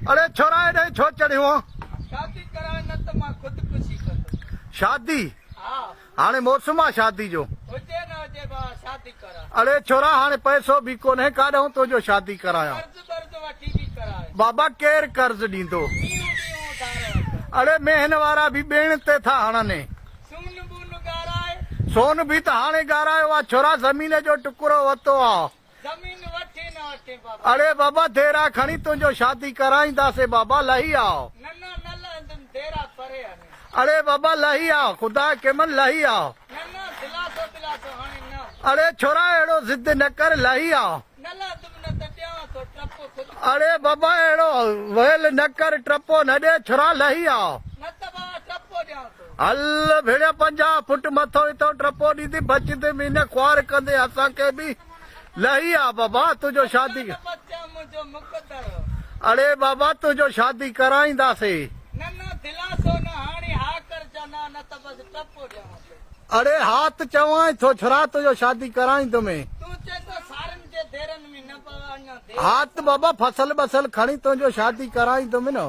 اڙي ڇورا هيڏانهن ڇو چڙهيو آن؟ شادي ڪراء نه ته مان خودڪشي ڪندس. شادي؟ ها. هاڻي موسم آ شادي جو. هجي نه هجي بابا شادي ڪراء. اڙي ڇورا هاڻي پئسو به ڪونهي ڪاڏانهن تنهنجو شادي ڪرايان. قرض برض وٺي به ڪراء. بابا ڪير قرض ڏيندو. مينهون بيهون اڌارو اٿم. اڙي مينهن وارا به ٻيڻ تي ٿا هڻن. سون بون ڳاراء. سون به ته هاڻي ڳارايو آ ڇورا زمين جو ٽڪرو وتو آ. زمين وٺين نه وٺين بابا. اڙي بابا ديرا کڻي تنهنجو شادي ڪرائينداسين بابا لهي آء. نه نه نه لهندم ديرا پري آهن. اڙي بابا لهي آء خدا کي من لهي آء. نه نه دلاسو بلاسو هاڻي نه. اڙي ڇورا اهڙو ضد نه ڪر لهي آء. نه لهندم نه ته ڏيان ٿو ٽپو خود. اڙي بابا اهڙو ويل نه ڪر ٽپو نه ڏي ڇورا لهي آء. نه ته بابا ٽپو ڏيان ٿو. هل ڀيڻيا 50 فٽ مٿو اتئون ٽپو ڏيندي بچندي مينهن خوار ڪندي اسان کي به. لهي آ بابا تنهنجو شادي. اڙي بابا تنهنجو شادي ڪرائينداسي. اڙي ها ته چوانء ٿو ڇرا تنهنجو شادي ڪرائيندمين. ها ته بابا فصل بصل کڻي تنهنجو شادي ڪرائيندم نه.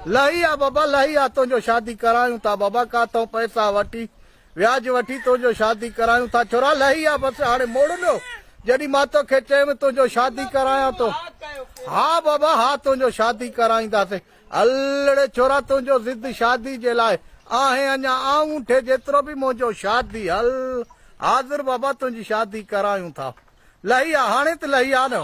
لهي آ بابا لهي آ تنهنجو شادي ڪرايون ٿا بابا ڪاٿئون پئسا وٺي وياج وٺي تنهنجو شادي ڪرايون ٿا ڇورا لهي آ بس هاڻي موڙ ڏيو جڏهن مان توکي چيم تنهنجو شادي ڪرايان ٿو ها بابا ها تنهنجو شادي ڪرائينداسين الڙي ڇورا تنهنجو ضد شادي جي لاء آهي اڃا آڱوٺي جيترو به منهنجو شادي هل حاضر بابا تنهنجي شادي ڪرايون ٿا لهي آ هاڻي ته لهي آ نه.